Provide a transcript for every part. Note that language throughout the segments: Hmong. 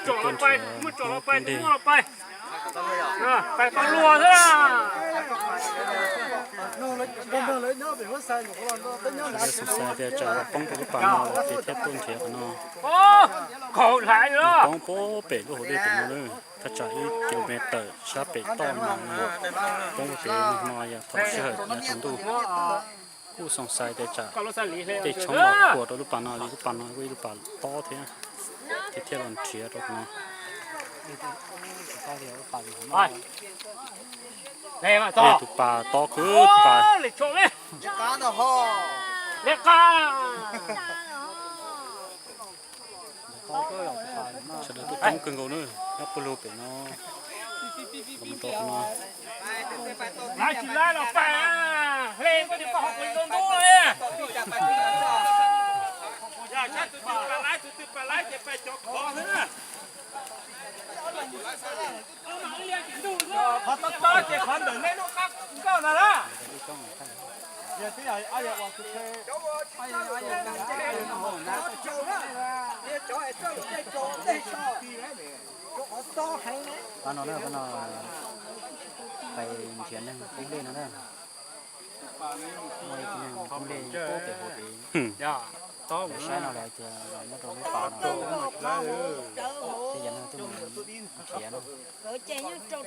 Tuaj nrhiav hnub poob dej. Pais tau luag xwb. Lawv xav xav tias tsam poob rau lub pas no lawm ces thiaj tuaj nrhiav qhov no. Poob pem lub hauv dej pem no na, thaj tsam ib kilomev tawm sab pem toj no, poob pem no yog thaum sij hawm yav tsaus ntuj. Kuj xav xav tias tsam tej tshoob los khuam rau lub pas no li lub pas no kuj ib lub pas tob thiab, ces thiaj los nrhiav rau qhov no. Tus pas tob kawg tus pas. Sawv daws tuaj coob kawg nkaus na, nyob puag lug pem no los mus rau qhov no. Qhov tob tob ces qhov ntawm nej lub qab nkauj no na. Pab no na, pab no pais nrhiav neeg poob dej no na. Muaj ib tug neeg poob dej poob pem hauv pem. Saib no lawv tias nyob rau lub pas no, ces yog no tuaj mus nrhiav no. Ces yeej rau rau rau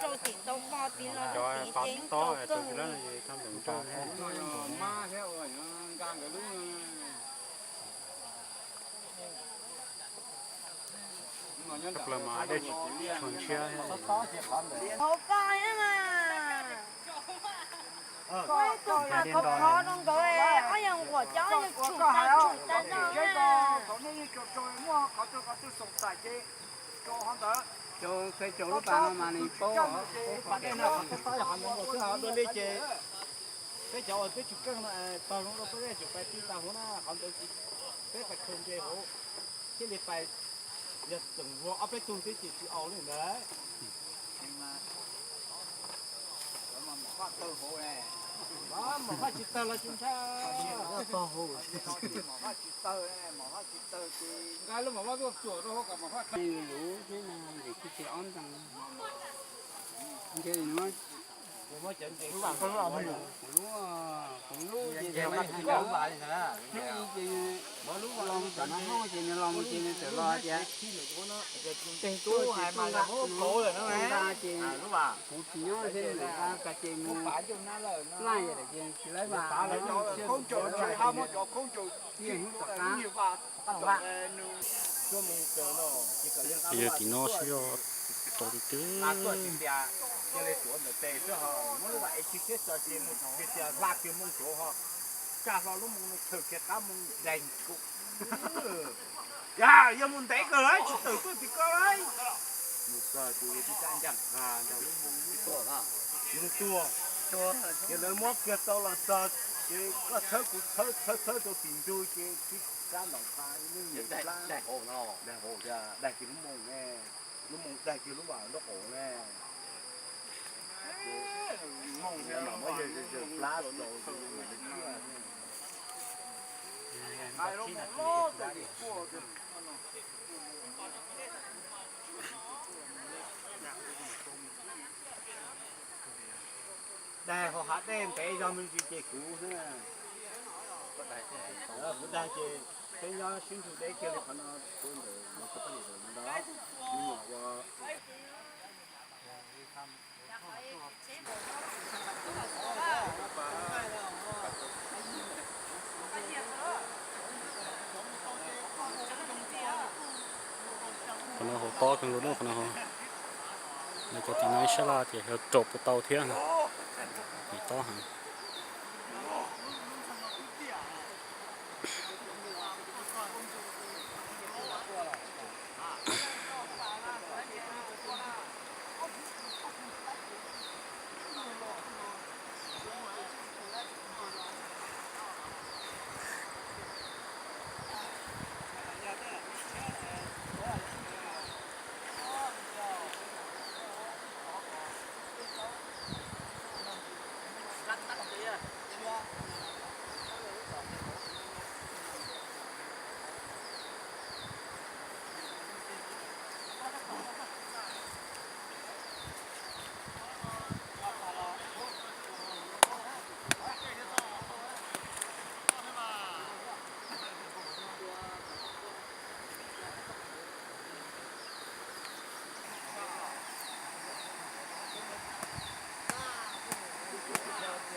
rau tim ntau qhov tid los rau tid ces yeej rau kawg. Hauv ko thiab mas. Muaj ib tug pas khov khov rau nkawd, ob yawg nquam cov ob yawg tshum tas tshum tas zog na. Rau qhov ntawd, rau lub pas no mas nws paub. Pas dej no qhov tob tob yog qhov ntawd nkaus xwb, ho dua li ces peb cov uas twb tsis keej no tog zoo rau peb tsis pais ti tag hauv na, qhov ntawd peb pais khaws ntses hauv thiaj li pais. Yog tseem vua ob peb tug thiab ces tsis au li ntawd. Mom Faj tsis tawg los tsis ntshai. Mom Faj tsis tawg, Mom Faj tsis tawg ces nqa lub Mom Faj tuaj txuam rau hauv kom Mom Faj tawg. Lub, lub ces hnub ib ces lub los tam no hnub ces nws los mus ces nws txawm los tias teg tuaj ces tuaj nqa, nqa ces kuv tsis nyob thiab nws nqa kas ces mus laj yam ces tsis laib vas. Hnub tom qab yog tim no xwb yog tau tiag tiag. Yog mus ntev kawg lawm tsis tawm tuaj tim ko lawm. Mus tuag, ces lawv muab kiag tau los txog, ces koj txhawb kuv txhawb, txhawb txhawb rau tim ntug ces tib kab ntaus pa ib lub nyuag plab daig hauv, daig kiag lub moo ne, lub moo daig kiag lub vas lub qaum ne. Ces muab yawg zaws plab rau, daig hauv hav dej ntev zog me ntsis ces kuv, kuv daig ces peb nyob sib nrug deb kiag li qhov no, kuv ntawm no kuv poj niam ntawm no ntawd, me nyuam ua Qhov no hauv tob kawg nkaus na, qhov no, lawv cov tim no ib sab laj ces yog rau puas tau thiab, tim tob heev.